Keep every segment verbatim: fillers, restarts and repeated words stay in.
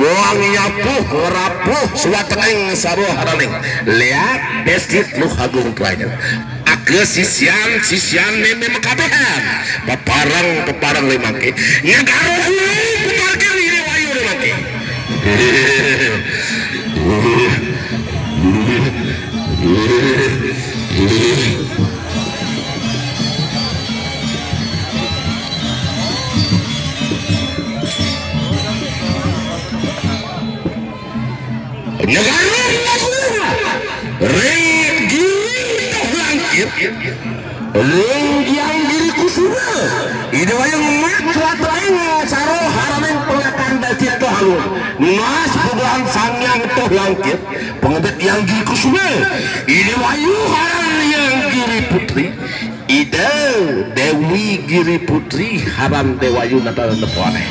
Wang nyapuh, rapuh, suat tengeng, saruh haraning. Liat, besit luh agung tuanya. Aka sisian, sisian neme makabehan. Pepareng, pepareng limangke. Nyegara hulu, peparkir ini wayu limangke. Negara Madura, ring giri toh langkir, ring yang giri kusuma, ida wayang mak kuat ring saro haraning pengakan dasi toh alun, mas bubuhan sang yang toh langkir, pengebet yang giri kusuma, ida wayu haran yang giri putri, Ida Dewi Giri Putri haran Dewayu nata nepuane.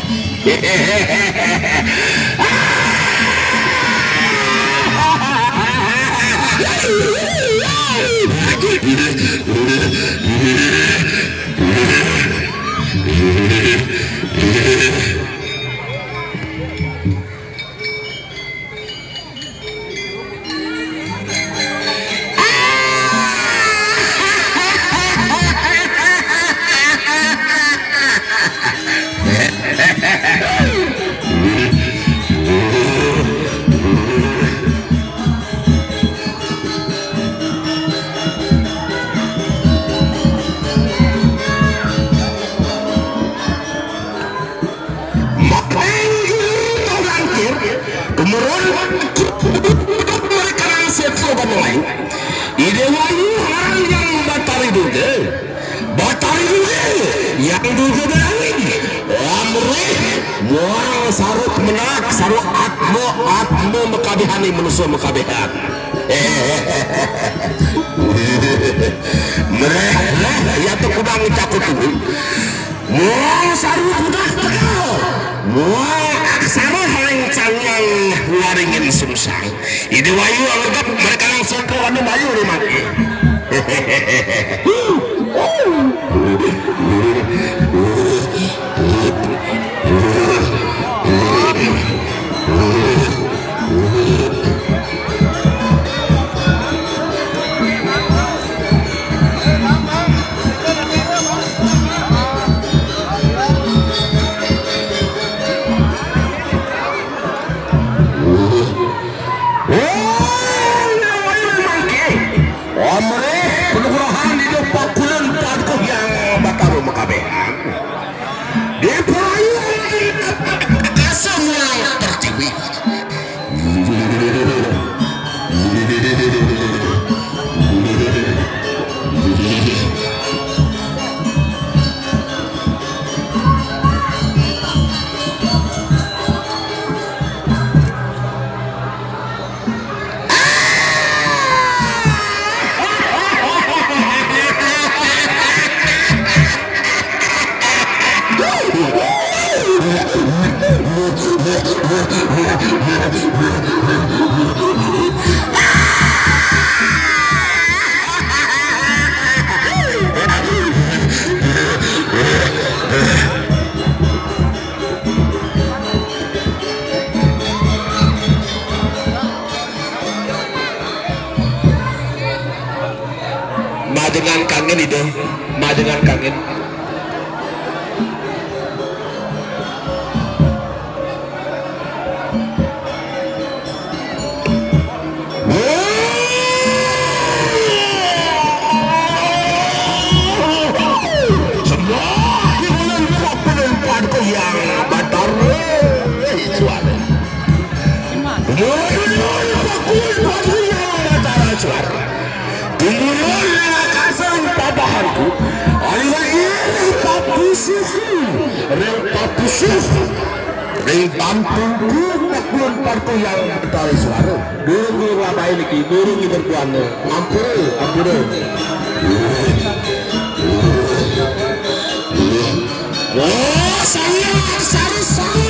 Maknai orang kir, kemudian mereka nang setu banai. Ide wayu orang yang batari duga, batari duga, yang duga berani. Amrih, muang saruk menak, saruk atmo, atmo mekabihan ni manusia mekabihan. Mereh, mereh, ya tu kudang cakut tu. Muang saru budak tegal. Muang aksara haring cangyang waringin sungsang. Ide wayu anggap mereka langsung ke anu bayu rumah. Amrih penugrahan di depan kulun padukuh yang bataru makabehan. Di perayaan asa muang pertiwi. Majengan kangen itu, majengan kangen. Semua hiburan pop penempat goyang batar. Suara. Mulai pakul pakul yang batar suara. Tumurun nang kasang pabahanku. Alih lagi ring papusuh. Ring papusuh. Ring pampungku pakulun parku yang batar suara. Durung durung labai niki, durung ibu tuan. Ampura, ampura. Oh, saya, saya, saya.